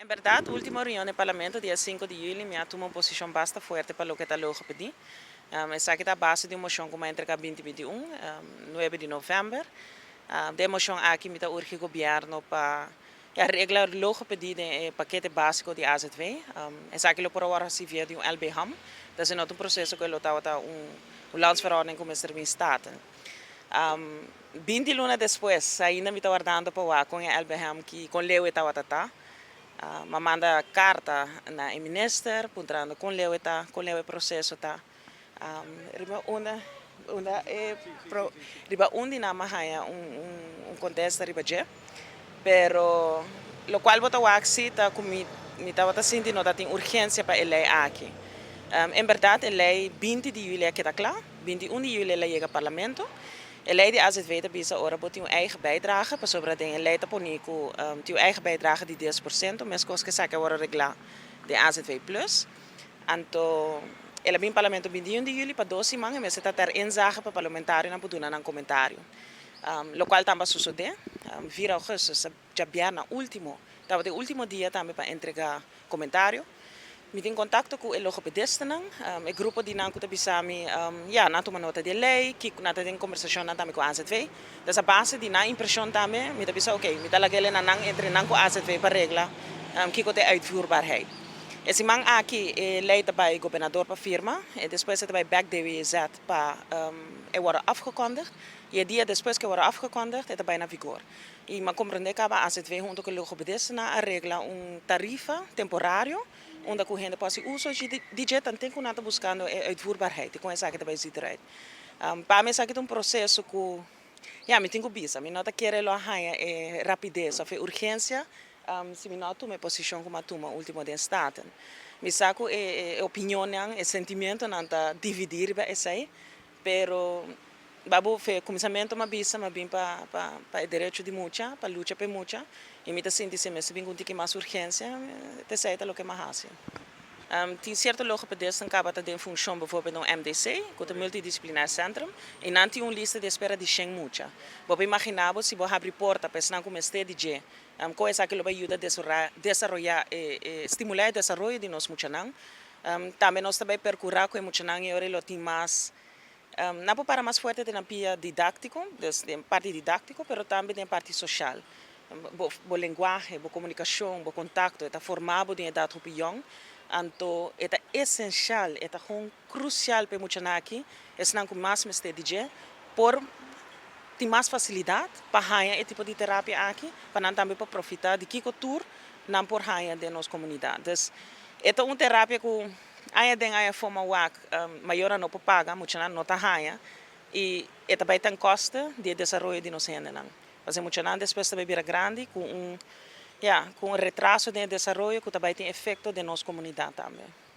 En berdad, ultimo reunion di parlamento, dia 5 di juli, mi a tuma un posicion basta fuerte pa loke ta logopedie. Esaki ta base di un mocion cu mi a entrega 2021, 9 di november. Den e mocion aki mi ta urgi gobierno pa, ja, regla logopedie den e pakete basico di AZV. Esaki lo por awor haci via di un LBHAM. Dat is un proceso cu lo ta un landsverordening cu mester bin Staten. 20 luna despues, ainda mi ta wardando pa cu e LBHAM cu con leu ta ta. M'a manda carta na minister, puntrando con leu ta, con leu e proceso ta. Riba unda unda e pro, riba unda nan m'a haya un contesta riba dje. Pero lo cual bo ta wak si ta cu mi tabata sinti no tin urgencia pa e ley aki. En berdad, e ley 20 di juli cu ta cla, 21 di juli el a yega parlamento. E ley di AZV ta bisa ora bo tin un eigen bijdrage, pasobra den e ley ta poni cu tin un eigen bijdrage di 10%, mescos cu esaki awor regla di AZV Plus. Anto, el a bin parlamento 21 di juli pa 2 siman, y mester ta ter inzage pa parlamentarionan por duna nan comentario. Lo cual tambe a sucede, 4 augustus, diabierna ultimo, tabata e ultimo dia tambe pa entrega comentario. Mi tin contacto cu e logopedistanan, e grupo di nan cu ta bisa mi, ja, nan a tuma nota di ley, cu nan tin conversacion tambe cu AZV. Dus a base di nan impresion tambe, mi ta bisa, ok, mi ta lag'e na nan entre nan cu AZV pa regla, kiko ta uitvoerbaarheid. E siman aki e ley ta bay gobernador pa firma y despues e ta bay back DWZ pa e worden afgekondigd. Y e dia despues cu e worden afgekondigd, e ta bay na vigor. Y m'a comprende caba AZV hunto cu logopedista a regla un tarifa temporario unda cu hende por uso di dje tanten cu nan ta buscando e uitvoerbaarheid, con esaki ta bay ziet eruit. Pa mi esaki ta un proceso cu, ja, mi tin cu bisa, mi no ta kere lo haya e rapidez of e urgencia si mi no tuma posicion cu m'a tuma ultimo den Staten. Mi sa cu e opinion, e sentimentonan ta dividi riba esey, pero babo for di cuminsamento m'a bisa m'a bin pa e derecho di mucha, pa lucha pa mucha, y mi ta sinti si mester bin cu mas urgencia, ta esey ta loke m'a haci. Tin cierto logopedista cu ta den funcion, bijvoorbeeld no MDC, cu ta Multidisciplinair Centrum, y nan tin un lista di espera di 100 mucha. Bo imagina si bo habri porta pa esnan cu mester di dje, con esaki lo bay yuda desaroya y stimula e desaroyo di nos muchanan. Tambe nos tambe percura cu e muchanan y ora lo tin mas nan para mas fuerte den pia didactico, den parti didactico, pero tambe den parti social. Bo lenguahe, bo comunicacion, bo contacto, ta forma den edad hopi jong. Anto, ta esencial, ta gewoon crucial pa muchanan aki, esnan cu mas mester di dje, por tin mas facilidad pa haya e tipo di terapia aki, pa nan tambe por profita di kico tur nan por haya den nos comunidad. Dus, e ta un terapia cu aña den aña afo m'a wak, mayornan no por paga, muchanan no ta haya, y e tambe tin costo di desaroyo di nos hendenan. Mas muchanan despues tambe bira grandi cu un, ja, cu un retraso di desaroyo cu tambe tin efecto den nos comunidad tambe.